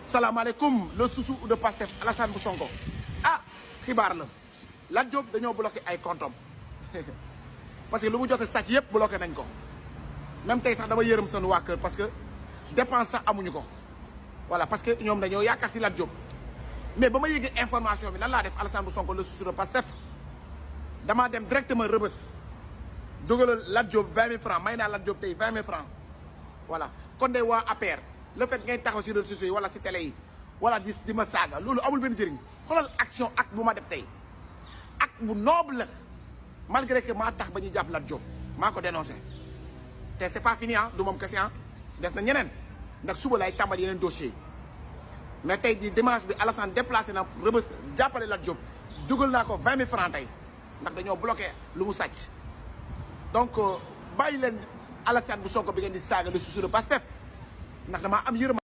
salaamaaleykum le chouchou de Pastef Alassane bu Sonko ah xibaar la Lat Diop dañoo bloqué ay comptes parce que lu mu jot a sàcc yëpp bloqué nañ ko même tey sax dama yërëm seen waa kër parce que dépense sax amuñu ko voilà parce que ñoom dañoo yaakaar si Lat Diop mais ba ma yëgee information bi lan laa def Alassane bu Sonko le chouchou de Pastef damaa dem directement Rebeuss dugalal Lat Diop 20 000 francs may naa Lat Diop tey 20 000 francs voilà kon de waa APR le fait ngay taxaw si réseaux sociaux yi wala si télé yi wala di ma saaga loolu amul benn njëriñ xoolal action acte bu ma def tey acte bu noble la malgré que maa tax ba ñu jàpp Lat Diop maa ko dénoncé te c'est pas fini du moom kese des na ñeneen ndax suba lay tàmbali yeneen dossiers yi mais tey di dimanche bi Alassane déplacé na Rebeuss jàppale Lat Diop dugal naa ko 20 000 francs tey ndax dañoo bloqué lu mu sàcc donc bàyyi leen Alassane bu Sonko bi ngeen di saaga le chouchou de Pastef ndax damaa am yërëm